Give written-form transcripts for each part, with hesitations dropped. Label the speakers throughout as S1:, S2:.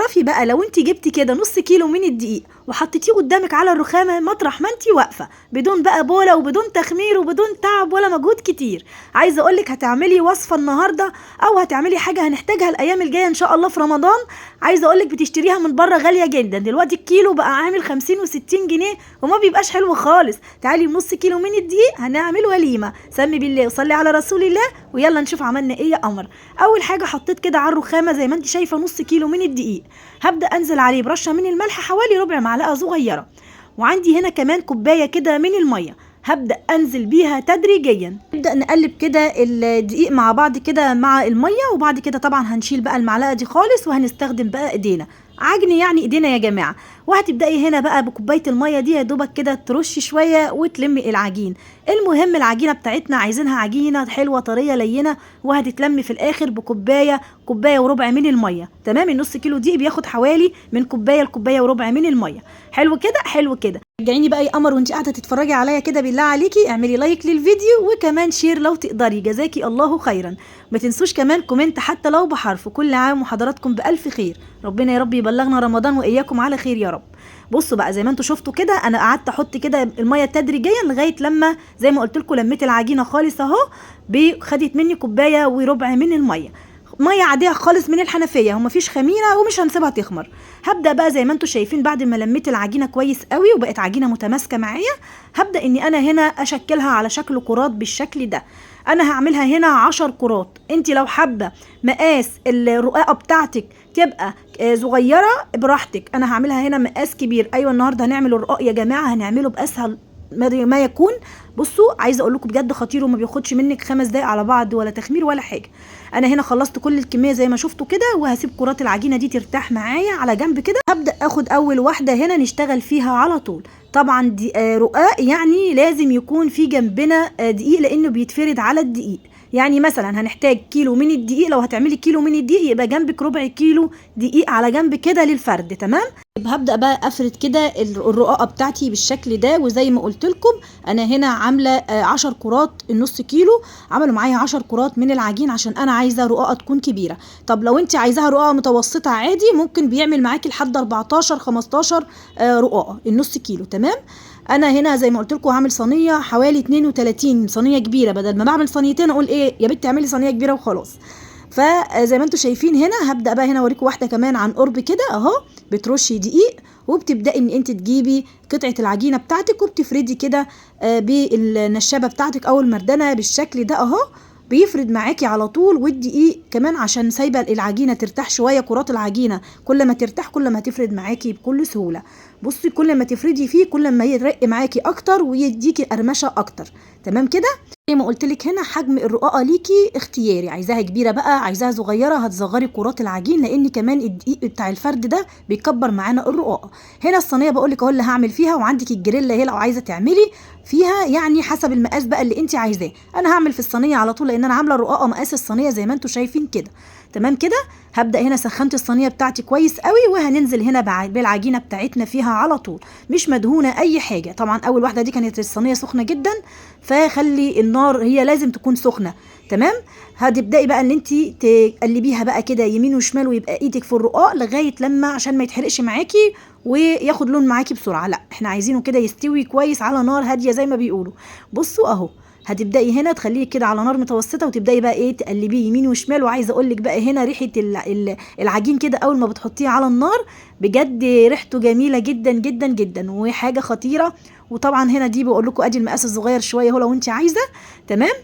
S1: تعرفي بقى لو انت جبتي كده نص كيلو من الدقيق وحطيتيه قدامك على الرخامه مطرح ما انت واقفة، بدون بقى بوله وبدون تخمير وبدون تعب ولا مجهود كتير، عايزه اقولك هتعملي وصفه النهارده او هتعملي حاجة هنحتاجها الايام الجاية ان شاء الله في رمضان. عايزه اقولك بتشتريها من بره غالية جدا، دلوقتي الكيلو بقى عامل 50 و60 جنيه وما بيبقاش حلو خالص. تعالي بنص كيلو من الدقيق هنعمل وليمة. سمي بالله وصلي على رسول الله، ويلا نشوف عملنا ايه يا قمر. اول حاجة حطيت كده على الرخامه زي ما انت شايفه نص كيلو من الدقيق، هبدا انزل عليه برشه من الملح حوالي ربع معلقه صغيرة، وعندي هنا كمان كوباية كده من المية هبدا انزل بيها تدريجيا. نبدا نقلب كده الدقيق مع بعض كده مع المية، وبعد كده طبعا هنشيل بقى المعلقة دي خالص وهنستخدم بقى ايدينا، عجن يعني ايدينا يا جماعة. وهتبداي هنا بقى بكوبايه المية دي يا دوبك كده ترشي شوية وتلمي العجين. المهم العجينة بتاعتنا عايزينها عجينه حلوة طرية لينه، وهتتلم في الاخر بكوبايه، كوباية وربع من المية. تمام، النص كيلو دقيق بياخد حوالي من كوباية لكوبايه وربع من المية. حلو كده، حلو كده. رجعيني بقى يا قمر وانت قاعدة تتفرجي عليا كده، بالله عليكي اعملي like للفيديو وكمان share لو تقدري، جزاكي الله خيرا. ما تنسوش كمان comment حتى لو بحرف. كل عام وحضراتكم بالف خير، ربنا يا رب يبلغنا رمضان واياكم على خير يا رب. بصوا بقى زي ما انتوا شفتوا كده، انا قعدت احط كده المية تدريجيا لغاية لما زي ما قلت لكم لميت العجينة خالص اهو، خدت مني كوباية وربع من المية، مية عادية خالص من الحنفية، ومفيش خميره ومش هنسيبها تخمر. هبدا بقى زي ما انتوا شايفين بعد ما لميت العجينة كويس قوي وبقت عجينه متماسكة معايا، هبدا اني انا هنا اشكلها على شكل كرات بالشكل ده. انا هعملها هنا 10 كرات. انت لو حابة مقاس الرقاقه بتاعتك تبقى صغيرة براحتك، انا هعملها هنا مقاس كبير. ايوه النهارده هنعمل الرقاق يا جماعة، هنعمله باسهل ما يكون. بصوا عايزه اقول لكم بجد خطير وما بياخدش منك 5 دقايق على بعض ولا تخمير ولا حاجة. انا هنا خلصت كل الكمية زي ما شفتوا كده، وهسيب كرات العجينة دي ترتاح معايا على جنب كده. هبدا اخد اول واحدة هنا نشتغل فيها على طول. طبعا دي رقاق يعني لازم يكون في جنبنا دقيق لانه بيتفرد على الدقيق. يعني مثلا هنحتاج كيلو من الدقيق، لو هتعملي كيلو من الدقيق يبقى جنبك ربع كيلو دقيق على جنب كده للفرد. تمام، هبدأ بقى افرد كده الرقاقه بتاعتي بالشكل ده. وزي ما قلت لكم انا هنا عامله 10 كرات النص كيلو، عملوا معايا 10 كرات من العجين عشان انا عايزه رقاقه تكون كبيرة. طب لو انت عايزاها رقاقه متوسطه عادي ممكن بيعمل معاكي لحد 14 15 رقاقه النص كيلو. تمام، انا هنا زي ما قلت لكم هعمل صينية حوالي 32 صينية كبيرة، بدل ما بعمل صينيتين اقول ايه يا بنتي اعملي صينية كبيرة وخلاص. فزي ما انتم شايفين هنا هبدا بقى هنا اوريكم واحدة كمان عن قرب كده اهو. بترشي دقيق وبتبداي ان انت تجيبي قطعه العجينة بتاعتك وبتفردي كده بالنشابه بتاعتك او المردنه بالشكل ده اهو، بيفرد معاكي على طول. والدقيق كمان عشان سايبه العجينة ترتاح شوية، كرات العجينة كل ما ترتاح كل ما تفرد معاكي بكل سهولة. بصي كل ما تفردي فيه كل ما يرق معاكي اكتر ويديكي قرمشه اكتر. تمام كده، زي ما قلت لك هنا حجم الرقاقه ليكي اختياري، عايزاها كبيرة بقى عايزاها صغيرة هتصغري كرات العجين، لان كمان الدقيق بتاع الفرد ده بيكبر معانا الرقاقه. هنا الصينية بقول لك اهو اللي هعمل فيها، وعندك الجريلا اهي لو عايزه تعملي فيها يعني حسب المقاس بقى اللي انت عايزاه. انا هعمل في الصينية على طول لان انا عامله الرقاقه مقاس الصينية زي ما انتم شايفين كده. تمام كده، هبدا هنا سخنت الصينية بتاعتي كويس قوي، وهننزل هنا بالعجينه بتاعتنا فيها على طول، مش مدهونه اي حاجة. طبعا اول واحدة دي كانت الصينية سخنة جدا، فخلي النار هي لازم تكون سخنة. تمام، هتبداي بقى ان انت تقلبيها بقى كده يمين وشمال، ويبقى ايدك في الرقاق لغاية لما عشان ما يتحرقش معاكي وياخد لون معاكي بسرعة. لا احنا عايزينه كده يستوي كويس على نار هادية زي ما بيقولوا. بصوا اهو، هتبداي هنا تخليه كده على نار متوسطه، وتبداي بقى ايه تقلبيه يمين وشمال. وعايزه اقول لك بقى هنا ريحه العجين كده اول ما بتحطيه على النار بجد ريحته جميلة جدا جدا جدا وحاجه خطيرة. وطبعا هنا دي بقول لكم ادي المقاس الصغير شوية اهو لو انت عايزه. تمام،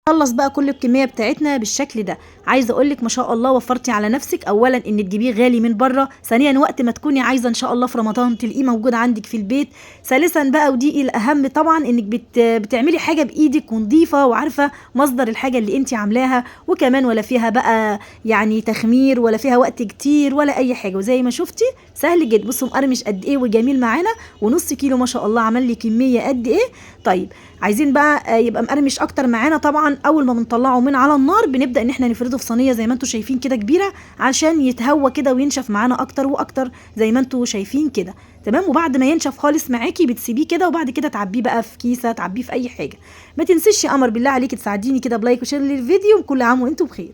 S1: خلص بقى كل الكمية بتاعتنا بالشكل ده. عايزه اقول لك ما شاء الله وفرتي على نفسك، اولا ان تجيبيه غالي من بره، ثانيا وقت ما تكوني عايزه ان شاء الله في رمضان تلاقيه موجود عندك في البيت، ثالثا بقى ودي الاهم طبعا انك بتعملي حاجة بايدك ونظيفه وعارفه مصدر الحاجة اللي انت عاملاها، وكمان ولا فيها بقى يعني تخمير ولا فيها وقت كتير ولا اي حاجة. وزي ما شفتي سهل جدا. بصوا مقرمش قد ايه وجميل معانا، ونص كيلو ما شاء الله عمل لي كمية قد ايه. طيب عايزين بقى يبقى مقرمش اكتر معانا، طبعا اول ما بنطلعه من على النار بنبدا ان احنا نفرده في صينية زي ما انتم شايفين كده كبيرة عشان يتهوى كده وينشف معانا اكتر واكتر زي ما انتم شايفين كده. تمام، وبعد ما ينشف خالص معاكي بتسيبيه كده، وبعد كده تعبيه بقى في كيسه، تعبيه في اي حاجة. ما تنسيش يا قمر بالله عليكي تساعديني كده ب like و share للفيديو، وكل عام وانتم بخير.